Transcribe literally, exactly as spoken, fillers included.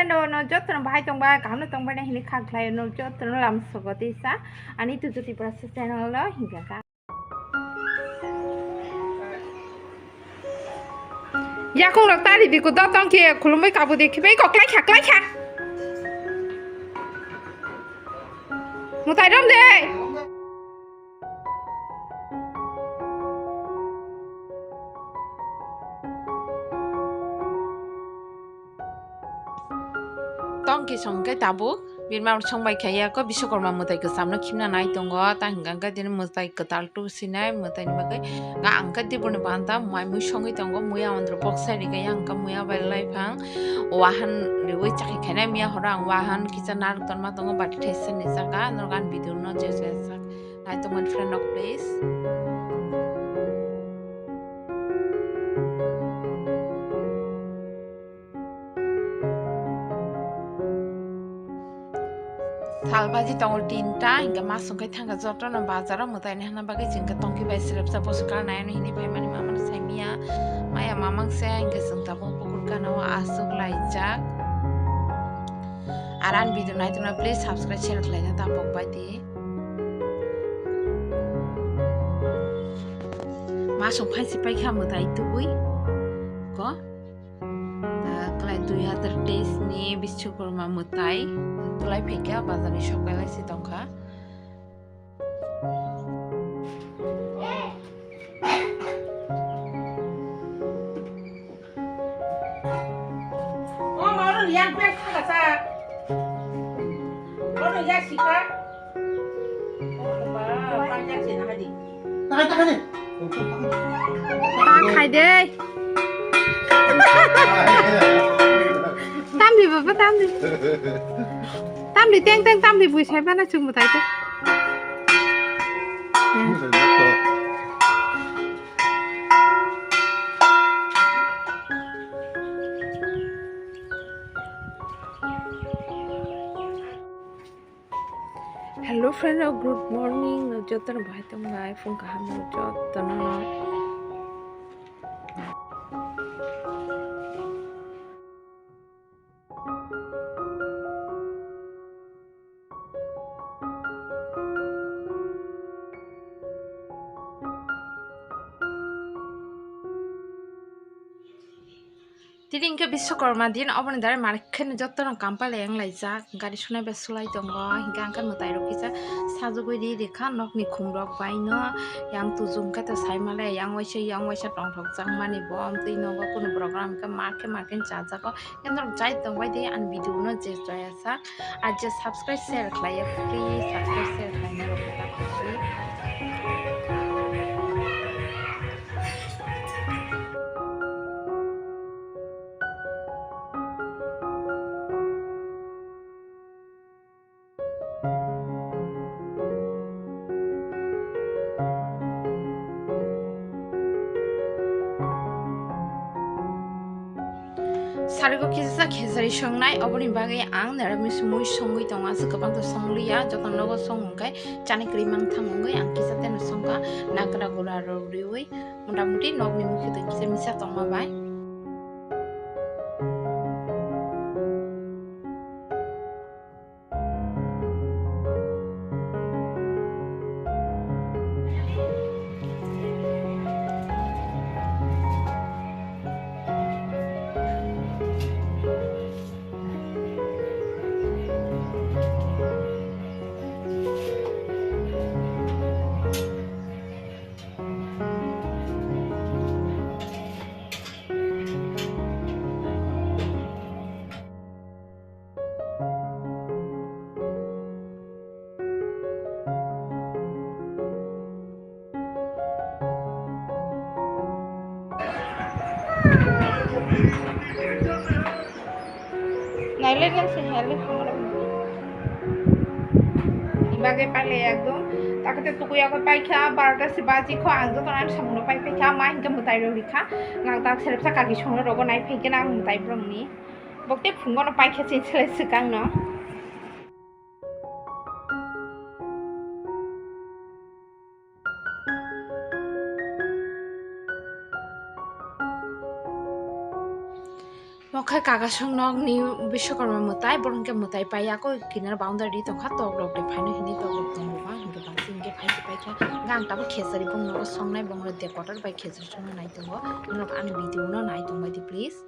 No, no, jotono bahai tongba, kaham no tongba na hini kha khlai, no, jotono lam sogo tisa, ani tuju Tripura se channel lo, hinga ka. Yakung rok tari di kudo tong khe khulumui kabu de khibai kok klai kha, klai kha. Mutai rom de. Tong kisong khe tabuk birma song bai khaiya ko Biswakarma mwtai kwcham no khimna nai tongo, ta hwnka khe tini mwtai kwtal tu sinai mwtai ni bagwi nga ang khe tibuni banta mai mui songwi tongo, muya ondro bok sai rikha yang khe muya bai lai phang wahan riwi chakhi khainai, miya horo ang wahan kisa narwk tonma tongo bati thaisa ni saka norok ani video no je je sak. Nai tongmani friend rok please. Salbaji tongo tinta, hingke masong khe thangkha jotono bazaro mwtaini hwnna bagwi chwngkhe tongki bai srepsa bwswk karnai ano hini phaimani mamano saimiya. Maya mamang se hingke chwng tabuk bukur gana o aswk laijak. Aran video naitukna please subscribe share khlaina tapok bai di. Masong phaisi paikha mwtai tubui ko. Ta kwlai dui hazar teis ni Biswakarma mwtai kwlai phaikha bazar ni sok belai se tongkha. O, ma, oro yang pek kha sa. Oro ya sika. O, ma, pang ya sina hadi. Takai, takai ni. Ta khai de. Tamni baba, tamni. Tamni teng teng, tamni bui sai bana chwng mwtai de. Hello friend, good morning. Jotono bahai tong bai, phung kaham no jotono. Tini hingke Biswakarma din, oboni dare market ni jotono kampalai wng laijak, gari sunai bai sulai tongo, hingke ang khe mwtai rok kisa sajagwi ri rikha nokni khum rok bai no, yang tuju hingke to sai male, yang waisa, yang waisa tongthok jak mani bo, amtwi nogo kunu program hingke market, market chajago. Norok jai tongbai di ani video no je joya sak, ar je subscribe share khlai ya, please subscribe share khlai na rok ta khusi. Sarigo kisa khesari songnai, oboni bagwi ang neramis mui songwi tongo, aswk kwbang to songliya, joto nogo song hwnkhe chani kwrwi mang thang wngwi ang kisa teno songkha, nakra gura rok riwi, motamuti nokni mukhe twi kisa misa tongma bai. Nailai nang se hali hamra. Ibage pale ekdom. Takate tukui ako paikha, barota se baji kho, ang joto nan samungno pai paikha, ma hinke mwtai rok rikha. Nang tak serepsa kaki songno rogo nai phaikhe nang mwtai borokni. Bokte phungo no paikha chin sele swkang no. Okhai kagasong nok ni Biswakarma mwtai, borok hwnkhe mwtai pai ya koi kinar boundary tongkha, tok rok de phaino hini tok rok tongo ba, hwnkhe basi hwnkhe phai se paikha, hwnkhe ang tabuk khesari bong nogo songnai, bong rok de kotor bai khesari songna nai tongo, norok ani video no nai tongbai di please.